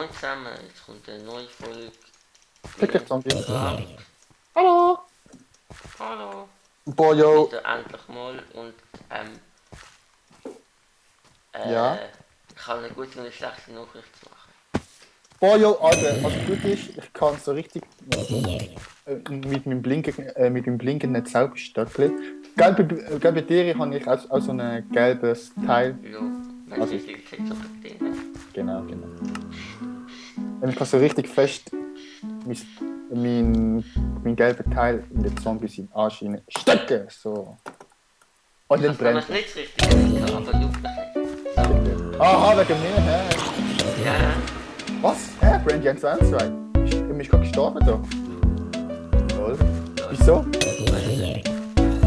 Moin zusammen, jetzt kommt eine neue Folge. Wirklich Zombie. Ja. Hallo! Hallo! Boah, yo! Wieder endlich mal und Ja? ich habe eine gute und eine schlechte Nachricht zu machen. Boah, yo, Alter, was gut ist, ich kann so richtig mit meinem blinkenden Zauberstöckli. Gelbe Tiere habe ich auch so ein gelbes Teil. Ja, wenn Also, sie die Zeit so bedient. genau. Und ich kann so richtig fest mein gelben Teil in den Zombies in den Arsch stecken. So. Und dann Das kann brennt ich nicht richtig machen, aber du mich nicht. Aha, wegen mir, hä? Ja, Was? Hä? Brandy 112? Ich bin gerade gestorben da. Lol. Wieso?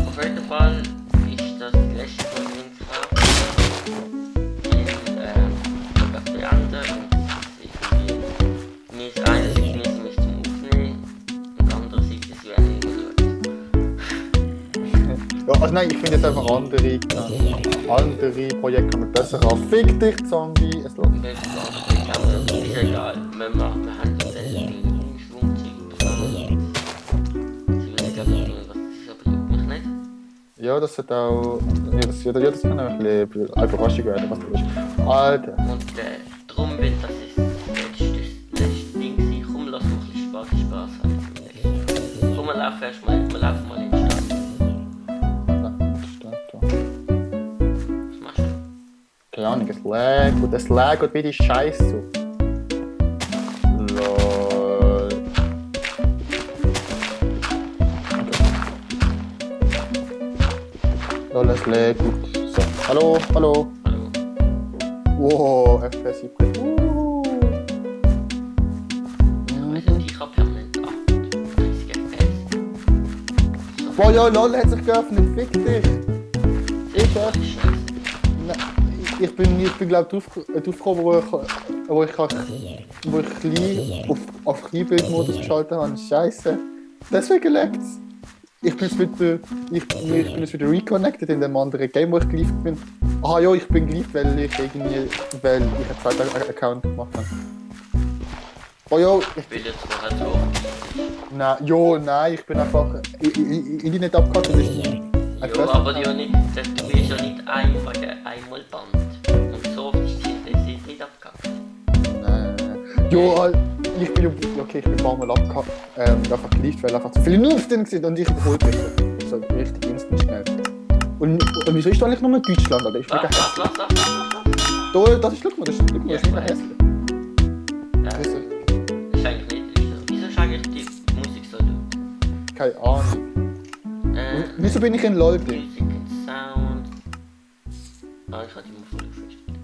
auf jeden Fall ist das die letzte Folge in das beenden und mir ist einerseits müssen wir es zum Aufnehmen und andererseits ist es werden Ja, also nein, ich finde jetzt einfach andere Projekte kann man besser an. Fick dich, Zombie! Es läuft. Ist egal, wir haben das in Schwungzeug bekommen. Sie wissen glaube ich nicht, was das ist, aber juckt mich nicht. Ja, das hat auch. Ja, das kann auch ein bisschen eine Überraschung werden, was du willst. Alter. Und darum wird das letzte Ding sein. Komm, lass mal ein bisschen Spaß haben. Komm, wir laufen mal in die Stadt. Steht da. Was machst du? Keine Ahnung, es lagert wie die Scheiße. Lol. Lol, es lagert. So. Hallo. Hallo. Wow, FPS übrig. Also ich habe permanent 38 FPS. So. Boah, ja, lol, hat sich geöffnet, fick dich. Ich bin glaube ich, draufgekommen, wo ich klein auf Kleinbildmodus geschaltet habe. Scheiße. Deswegen leckt's. Ich bin jetzt wieder reconnected in dem anderen Game, wo ich geliefert bin. Aha, ja, ich bin geliefert, weil ich einen zweiten Account gemacht habe. Oh ja, Ich will jetzt vorher so. Nein, ich bin einfach Internet abgehakt. Ja, aber du bist ja nicht einmal Band. Und so oft ist das nicht abgehakt. Jo, ich bin ein paar Mal abgehakt, einfach geliefert, weil einfach zu viele Noobs drin sind und ich überholt mich so richtig instant schnell. Und wieso ist da eigentlich nur Deutschland, Alter? Ich bin hässlich. Was? Das ist, schau mal, das ist mega hässlich. Ist eigentlich nicht. Wieso ist eigentlich die Musik so laut? Keine Ahnung. Wieso bin ich in LOL drin? Music and Sound. Ah, ich habe die mal voll aufgestellt.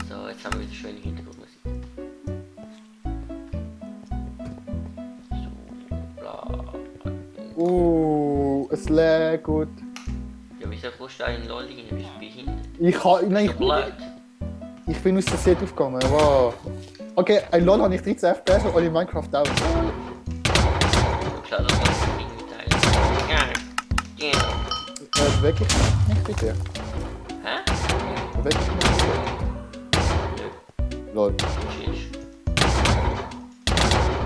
So, jetzt haben wir wieder schöne Hintergrundmusik. So, bla. Es lädt gut. Ja, wieso kommst du da in LOL rein? Bist du behindert? Ich bin aus der Set aufgegangen. Wow. Okay, in LOL habe ich 13 FPS und in Minecraft auch. Klar, das kann ich nicht mitteilen. Ja. Weg ich nicht bitte. Hä? Weg ich nicht bitte. LOL.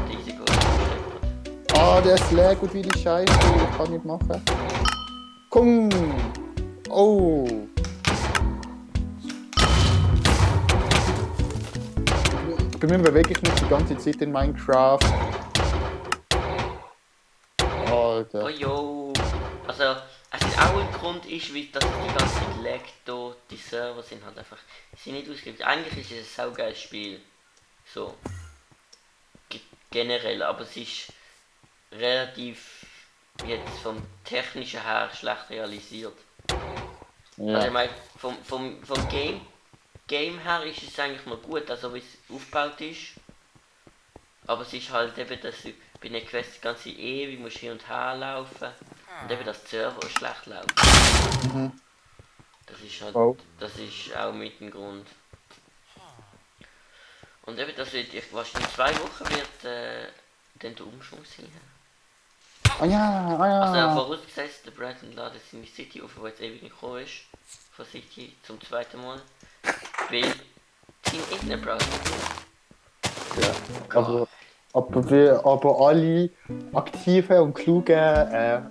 Diese Gold. Ah, der ist leer gut wie die Scheiße. Ich kann nicht machen. Komm! Oh! Bei mir bewege ich mich die ganze Zeit in Minecraft. Alter. Oh jo. Also, auch ein Grund ist, wie das die ganze Zeit laggt hier. Die Server sind halt einfach sind nicht ausgelegt. Eigentlich ist es ein saugeiles Spiel. So. Generell, aber es ist relativ jetzt vom technischen her schlecht realisiert. Ja. Also ich meine, vom Game her ist es eigentlich mal gut, also wie es aufgebaut ist. Aber es ist halt eben, dass du bei einer Quest die ganze ewig musst hin und her laufen. Und eben das Server schlecht läuft. Mhm. Das ist halt, Oh. das ist auch mit dem Grund. Und eben, das wird, wahrscheinlich in 2 Wochen wird dann der Umschwung sein. Ah ja. Also vorausgesetzt, der Brandon ladet seine City auf, wo jetzt ewig nicht gekommen ist. Von City zum zweiten Mal. Weil sein Internetbrowser Ja. Aber alle aktiven und klugen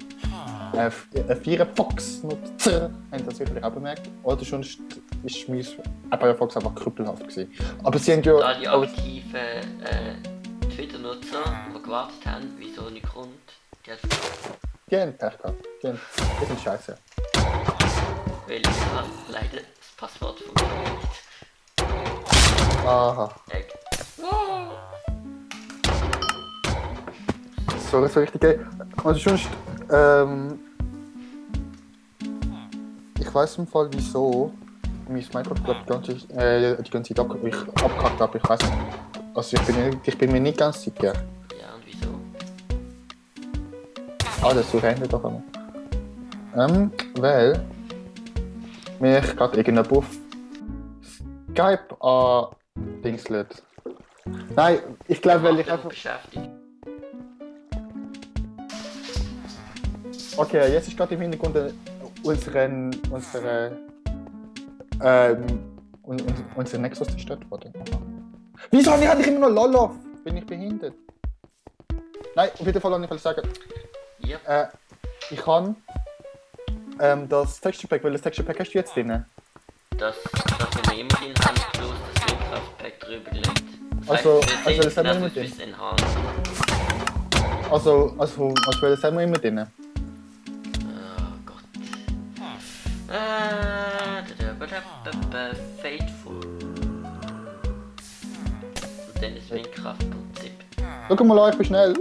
Firefox-Nutzer haben das sicherlich auch bemerkt. Oder sonst ist mein Firefox einfach krüppelhaft gewesen. Aber sie haben ja... Alle aktiven Twitter-Nutzer, die gewartet haben, wieso nicht kommt, Die haben Pech gehabt. Die sind scheiße. Weil ich habe leider das Passwort funktioniert. Aha. So richtig geil. Also sonst... ich weiß im Fall wieso mein Minecraft glaub, die ganze Zeit abgekackt habe. Ich weiß nicht. Also ich bin mir nicht ganz sicher. Ja, und wieso? Das so rennt doch einmal. Weil mich gerade irgendein Buff Skype Dingslet. Nein, ich glaube, weil ich einfach. Beschäftigt. Okay, jetzt ist gerade im Hintergrund unsere Nexus zerstört worden. Wieso hatte ich immer noch Loloff? Bin ich behindert? Nein, auf jeden Fall wollte ich sagen. Ja. Ich kann das Texture Pack, weil das Texture Pack hast du jetzt drin. Das wir immer drin haben, plus das Windkraftpack drüber gelegt. Also das haben wir immer ist drin. ein Enhanced. Also das haben wir immer drin. Oh Gott. Faithful. Und dann das Windkraftprinzip. Schau mal an, ich bin schnell. Ich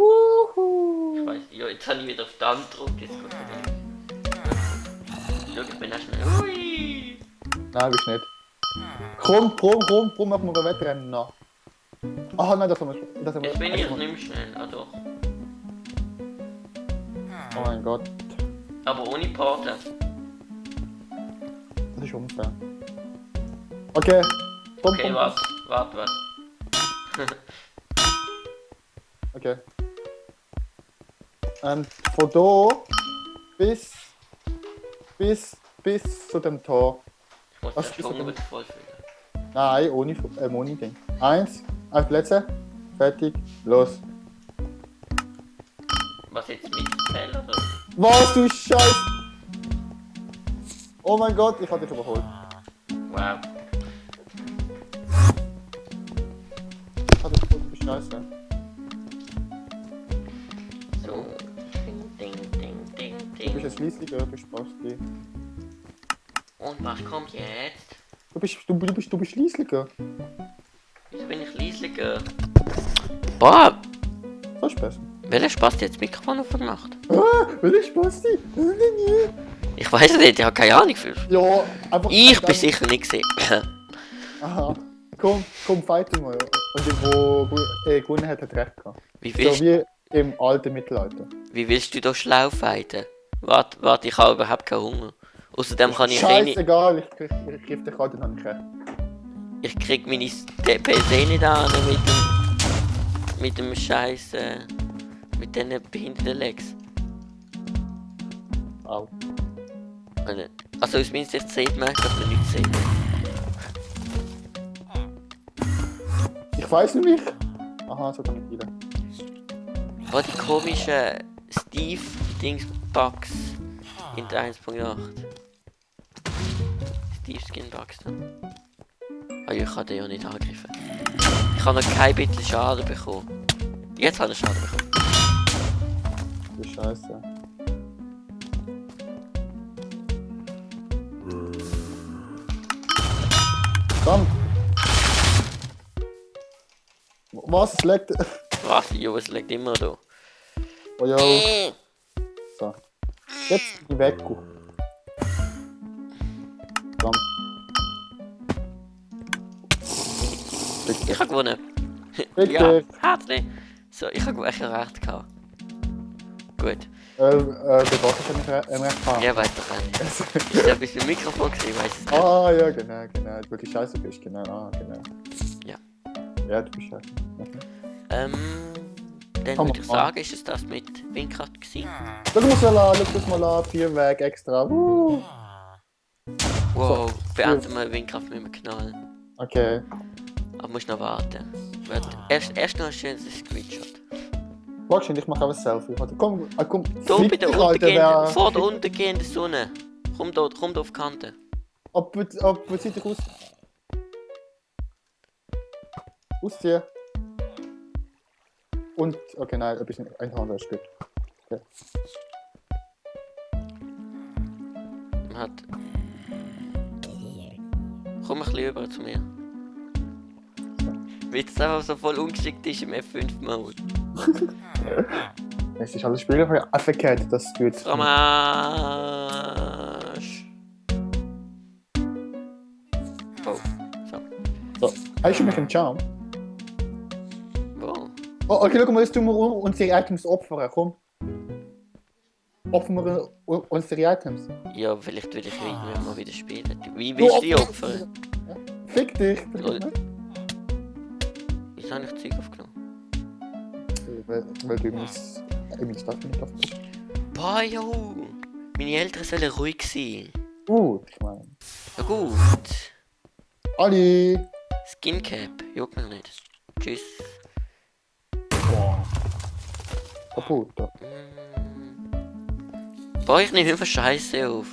weiß, ja, jetzt habe ich wieder auf den gedrückt, jetzt geht es. Schau, ich bin auch schnell. Hui! Nein, bist nicht. Komm, machen wir ein Wettrennen nach. Ah nein, das haben wir. Jetzt bin ich nicht mehr schnell, ah doch. Oh mein Gott, Aber ohne Porter. das ist unfair. Okay, komm. Okay, warte. Okay. Von da bis zu dem Tor. Ich muss Was den ist Schwung denn? wieder vollfüllen. Nein, ohne Ding. 1, auf Plätze, fertig, los. Was jetzt mit Fell oder? Was, du Scheiß! Oh mein Gott, ich hab dich überholt. Wow. Ich hab dich überholt, du bist scheiße. So. Ding. Du bist ein Liesliger, du bist Basti. Und was kommt jetzt? Du bist Liesliger. Wieso bin ich Liesliger? Boah! Das ist besser. Welcher Spaß jetzt Mikrofon aufgemacht? Will ich Basti? Ich weiß es nicht, ich habe keine Ahnung für. Ja, einfach... Ich bin sicher nicht gesehen. Aha. Komm, fighten wir. Und der, wo gewonnen hat, hat recht gehabt. Wie So willst, wie im alten Mittelalter. wie willst du da schlau fighten? Warte, ich habe überhaupt keinen Hunger. Außerdem kann ich keine... Scheißegal, ich griff dich an, dann hab ich recht. Ich krieg meine PC nicht an mit dem Scheiß... mit diesen behinderten Legs. Au. Also aus meiner Sicht sieht man, dass man nichts sieht. Ich weiß noch nicht. Aha, so kann ich wieder. Oh, die komische Steve-Dings-Bugs in der 1.8. Steve-Skin-Bugs dann. Ah ja, ich habe den ja nicht angegriffen. Ich habe noch kein bisschen Schaden bekommen. Jetzt habe ich Schaden bekommen. Du Scheiße. Komm! Was? Es leckt. Was? Jo, es liegt immer da. Oh ja. So. Jetzt die weg. Komm. Ich habe gewonnen. Bitte. Ja, herzlich. So, ich habe echt recht gehabt. Gut. Der Boss ist ja nicht recht gefahren. Ja, weiß doch nicht. Ist ja ein bisschen Mikrofon gewesen, weiß es nicht. Ah, ja, genau. Du wirklich scheiße bist, genau. Genau. Ja. Ja, du bist scheiße. Dann würde ich sagen, ist es das mit Windkraft gewesen. Schau das mal an, 4 Weg extra. Wow, beenden wir Windkraft mit dem Knallen. Okay. Aber musst noch warten. Warte, erst noch ein schönes Screenshot. Wahrscheinlich, ich mache auch ein Selfie. Warte, komm, komm. Da bei fick der dich, Alter, untergehenden, wer- vor der untergehenden Sonne. Komm da auf die Kante. Ob zieh dich aus. Ausziehen. Und, okay, nein, ein bisschen ein anderes Spiel. Okay. Man hat... Komm ein bisschen rüber zu mir. Weil es einfach so voll ungeschickt ist im F5-Mode. Es ist alles Spiel verkehrt, das geht. Fromage. Oh, so. So, hast du mich im Charme? Wo? Oh, okay, schau mal, jetzt tun wir unsere Items opfern, komm. Opfern wir unsere Items. Ja, vielleicht will ich mal wieder spielen. Wie willst du die opfern? Fick dich! Lol. Wieso habe ich Zeug aufgenommen? Weil du in meine Stadt nicht auf bist. Boah, jo! Meine Eltern sollen ruhig sein. Ich meine. Ja gut. Ali! Skincap, juckt mich nicht. Tschüss. Kaputt. Boah, ich nehme einfach Scheiße auf.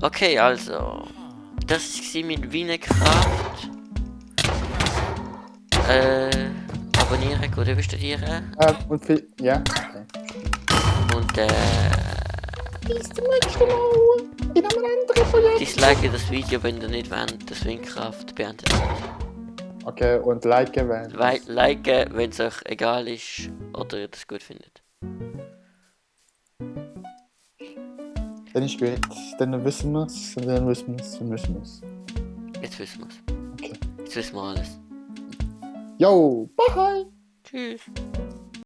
Okay, also. Das war mit Wienerkraft. Abonnieren, gut überstudieren. Und viel. Ja. Okay. Und Bis zum nächsten Mal. In einem anderen Projekt. dislike das Video, wenn ihr nicht wollt, dass Windkraft beendet wird. Okay, und liken wenn. Liken, wenn es euch egal ist oder ihr das gut findet. Dann ist gut. Dann wissen wir es. Dann wissen wir es. Dann wissen wir es. Jetzt wissen wir es. Okay. Jetzt wissen wir alles. Yo, bye! Tschüss.